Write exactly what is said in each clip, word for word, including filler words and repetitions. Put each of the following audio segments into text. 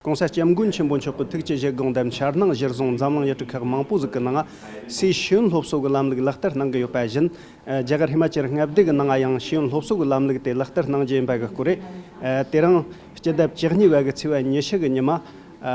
༸གོང་ས་༸སྐྱབས་མགོན་ཆེན་པོ་མཆོག་གི་ཐུགས་ཀྱི་བཞེད་དགོངས་དང་འཆར་སྣང་གཞིར་བཟུང་འཛམ་གླིང་ཡུལ་གྲུ་ཁག་མང་པོ་ཟིག་གི་ནང་སའི་ཤེས་ཡོན་སློབ་གསོ་གི་ལམ་ལུགས་ལག་བསྟར་གནང་གི་ཡོད་པ་བཞིན། རྒྱ་གར་ཧི་མ་ཅལ་མངའ་སྡེ་གི་ནང་ཡང་ཤེས་ཡོན་སློབ་གསོ་གི་ལམ་ལུགས་དེ་ལག་བསྟར་གནང་རྒྱུ་ཡིན་པ་གི་སྐོར་རེད། དེ་རིང་སྤྱི་ཟླ་བཅུ་གཉིས་པ་གི་ཚེས་པ་ཉི་ཤུ་གི་ཉི་མ།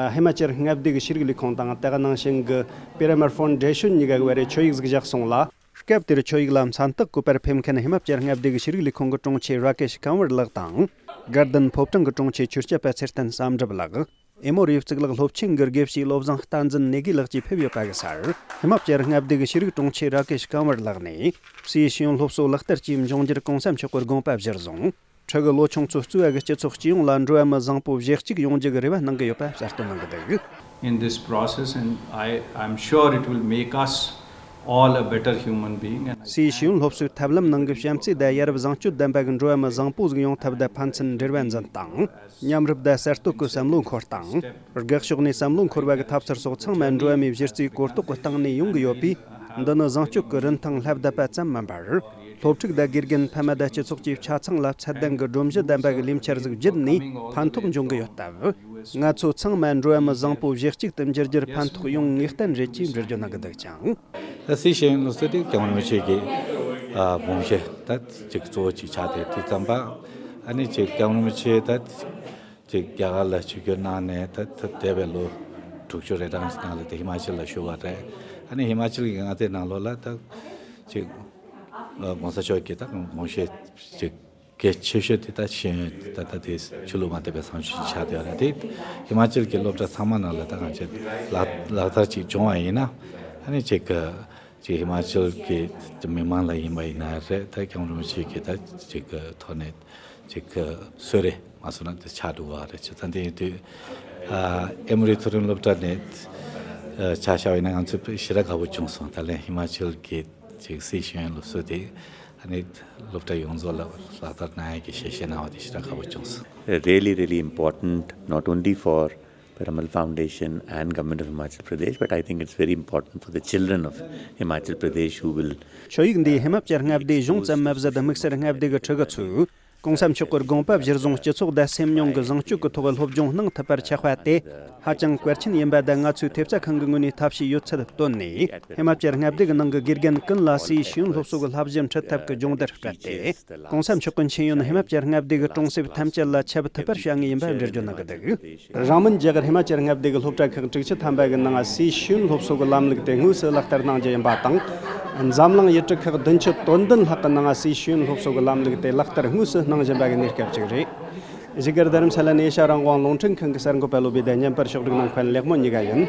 ཧི་མ་ཅལ་མངའ་སྡེ་གི་ཤེས་རིག་ལས་ཁུངས་དང་དེ་ག་ནང་བཞིན་གྱི་པི་ར་མལ་ཕའུན་ཌེ་ཤོན་གཉིས་ཀ་གི་བར་རེ་ཆོད་ཡིག་ཟིག་བཞག་སོང་ལ། སྐབས་དེར་ཆོད་ཡིག་ལ་མཚན་རྟགས་བཀོད་པར་ཕེབས་མཁན་ཧི་མ་ཅལ་མངའ་སྡེ་གི་ཤེས་རིག་ལས་ཁུངས་ཀྱི་དྲུང་ཆེ་ར་ཀེཤ་ཀམ་ཝར་ལགས་དང་། དགའ་ལྡན་ཕོ་བྲང་གི་དྲུང་ཆེ་ཆོས་སྐྱབས་པ་ཚེ་བརྟན་བསམ་གྲུབ་ལགས། ཨེ་མོ་རི་གཙུག་ལག་སློབ་ཆེན་གྱི་དགེ་བཤེས་བློ་བཟང་བསྟན་འཛིན་ནེ་གི་ལགས་བཅས་ཕེབས་ཡོད་པ་གི་སར། ཧི་མ་ཅལ་མངའ་སྡེ་གི་ཤེས་རིག་དྲུང་ཆེ་ར་ཀེཤ་ཀམ་ཝར་ལགས་ནས། སའི་ཤེས་ཡོན་སློབ་གསོ་ལག་བསྟར་གྱིས་འབྱུང་འགྱུར་གོང་ས་མཆོག་གི་དགོངས་པ་གཞིར་བཟུང་། ཕྲུ་གུ་ལོ་ཆུང་ཚོ་གཙོས་པ་གི་སྤྱི་ཚོགས་སྤྱི་ཡོངས་ལ་འགྲོ་བ་མི་བཟང་པོ་གཞི་གཅིག་ཡོང་རྒྱུ་གི་རེ་བ་གནང་གི་ཡོད་པ་གསལ་སྟོན་གནང་གི་འདུག In this process, and I, I'm sure it will make us all a better human being. And I སའི་ཤེས་ཡོན་སློབ་གསོའི་ཐབས་ལམ་ནང་གི་བྱམས་བརྩེ་དང་ཡ་རབས་བཟང་སྤྱོད་ལྡན་པ་གི་འགྲོ་བ་མི་བཟང་པོ་ཟིག་ཡོང་ཐབས་དང་ཕན་ཚུན་འབྲེལ་བ་འཛིན་དང་། མཉམ་རུབ་དང་གསར་གཏོད་ཀྱི་བསམ་བློ་འཁོར་སྟངས། དགག་ཕྱོགས་ནས་བསམ་བློ་འཁོར་བ་གི་ཐབས་ཚུལ་སོགས་ཚང་མ་འགྲོ་བ་མིའི་གཞི་རྩའི་གོ་རྟོགས་ཀྱི་སྟེང་ནས་ཡོང་གི་ཡོད་པས། འདི་ནི་བཟང་སྤྱོད་ཀྱི་རིན་ཐང་ལྷབ་བསྡད་པ་ཙམ་མིན་པར། སློབ་ཕྲུག་དང་དགེ་རྒན་ཕ་མ་དང་སྤྱི་ཚོགས་ཀྱི་ཆ་ཚང་ལ་ཚད་ལྡན་གྱི་སྒྲོམ་གཞི་ལྡན་པ་གི་ལས་འཆར་ཟིག་བརྒྱུད་ནས་ཕན་ཐོགས་འབྱུང་གི་ཡོད་སྟབས། ང་ཚོ་ཚང་མ་འགྲོ་བ་མི་བཟང་པོ་གཞི་གཅིག་ཏུ་འགྱུར་རྒྱུར་ཕན་ཐོགས་ཡོང་ངེས་གཏན་རེད་ཅེས་འགྲེལ་བརྗོད་གནང་གི་འདུག་ཅིང་། ད་སའི་ཤེས་ཡོན་སློབ་གསོ་དེ་སྐྱབས་མགོན་རིན་པོ་ཆེ་གི་ཨ་དགོངས་གཞི་ད་ཅིག་གཙོ་བོ་ཅིག་ཆགས་ཏེ། དེ་ཙམ་པ་ཨ་ནི་ཅིག་སྐྱབས་མགོན་རིན་པོ་ཆེ་ད་ཅིག་རྒྱ་གར་ལ་ཆིབས་བསྒྱུར་གནང་ནས་ད་ད་འདས་པའི་ལོ་དྲུག་ཅུ་རེ་གྲངས་ཤིག་ནང་ལ་ད་ཧི་མ་ཅལ་ལ་བཞུགས་པ་རེད། ཨ་ནི་ཧི་མ་ཅལ་གྱི་མངའ་སྡེ་ནང་ལོགས་ལ་ད་ཅིག་༸གོང་ས་མཆོག་གི་ད་དགོངས་གཞི་ཅིག་གལ་ཆེ་ཤོས་དེ་ད་ཤེས་ཡོན་ད་ད་དེ་ཆོས་ལུགས་མ་དད་པའི་བཟང་སྤྱོད་ཅིག་ཆགས་བསྡད་ཡོད་རེད་དེ། ཧི་མ་ཅལ་གྱི་སློབ་གྲྭ་ཚང་མ་ནང་ལ་ད་གང་ཅི་ལག་ལག་བསྟར་ཅིག་བྱུང་བ་ཡིན་ན། ཨ་ནི་ཅིག་གི་ཅིག་ཧི་མ་ཅལ་གྱི་མི་མང་ལ་ཡིན་པ་ཡིན་ན་རེད། ད་སྐྱབས་མགོན་རིན་པོ་ཆེ་གི་ད་ཅིག་གི་ཐོག་ནས་ཅིག་གི་གསོལ་རས་མ་སོང་ན་དེ་ཆགས་འགྲོ་བ་རེད། ཅིག་ད་འདི་ཡིན་དུས་ཨ་ཨེ་མོ་རི་མཐོ་རིམ་སློབ་གྲྭ་ནས་ཨ་ཆ་བཞག་པ་ཡིན་ན་ང་ཚོ་ཞེ་དྲག་དགའ་པོ་བྱུང་སོང་། ད་ལན་ཧི་མ་ཅལ་གྱི་ཅིག་སའི་ཤེས་ཡོན་སློབ་གསོ་དེ་ཨ་ནི་སློབ་གྲྭ་ཡོངས་རྫོགས་ལ་ལག་བསྟར་གནང་ཡ་གི་ཞལ་བཞེས་གནང་བ་དེ་ཞེ་དྲག་དགའ་པོ་བྱུང་སོང་། Really, really important, not only for Piramal Foundation and Government of Himachal Pradesh, but I think it's very important for the children of Himachal Pradesh who will ཆོད་ཡིག་འདིས་ཧི་མ་ཅལ་མངའ་སྡེ་གཞུང་ཙམ་མ་ཟད། དམིགས་བསལ་མངའ་སྡེ་གི་ཕྲུ་གུ་ཚོས་༸གོང་ས་མཆོག་གི་དགོངས་པ་གཞིར་བཟུང་སྤྱི་ཚོགས་དང་སེམས་མྱོང་གི་བཟང་སྤྱོད་ཀྱི་ཐོག་སློབ་སྦྱོང་གནང་ཐུབ་པར་ཆགས་པ་དེ་ཧ་ཅང་གལ་ཆེན་ཡིན་པ་དང་། ང་ཚོའི་ཐེབས་རྩ་ཁང་གི་ངོས་ནས་ཐབས་ཤེས་ཡོད་ཚད་བཏོན་ནས། ཧི་མ་ཅལ་མངའ་སྡེ་གི་ནང་གི་དགེ་རྒན་ཀུན་ལ་སའི་ཤེས་ཡོན་སློབ་གསོ་གི་བསླབ་གཞི་འཁྲིད་ཐབས་ཀྱི་སྦྱོང་བརྡར་སྤྲད་དེ། ༸གོང་ས་མཆོག་གི་མཁྱེན་ཡོན་ཧི་མ་ཅལ་མངའ་སྡེ་གི་གྲོང་གསེབ་ཐམས་ཅད་ལ་ཁྱབ་ཐུབ་པར་བྱ་ངེས་ཡིན་པ་འགྲེལ་བརྗོད་གནང་གི་འདུག་རིང་མིན་རྒྱ་གར་ཧི་མ་ཅལ་མངའ་སྡེ་གི་སློབ་གྲྭ་ཁག་དྲུག་ཅུ་ཐམ་པ་གི་ནང་སའི་ཤེས་ཡོན་སློབ་གསོ་གི་ལམ་ལུགས་དེ་དངོས་སུ་ལག་བསྟར་གནང་རྒྱུ་ཡིན་པ་དང་། འཛམ་གླིང་ཡུལ་གྲུ་ཁག་བདུན་ཅུ་དོན་བདུན་ལྷག་གི་ནང་སའི་ཤེས་ཡོན་སློབ་གསོ་གི་ལམ་ལུགས་དེ་ལག་བསྟར་དངོས་སུ་གནང་བཞིན་པ་གི་གནས་སྐབས་ཅིག་རེད། བཞུགས་སྒར་རྡ་རམ་ས་ལ་ནས་ཨེ་ཤ་རང་དབང་རླུང་འཕྲིན་ཁང་གི་གསར་འགོད་པ་བློ་བྷེ་དང་། བརྙན་པར་ཕྱོགས་སྒྲིག་གནང་མཁན་ལེགས་མོ་གཉིས་ཀ་ཡིན།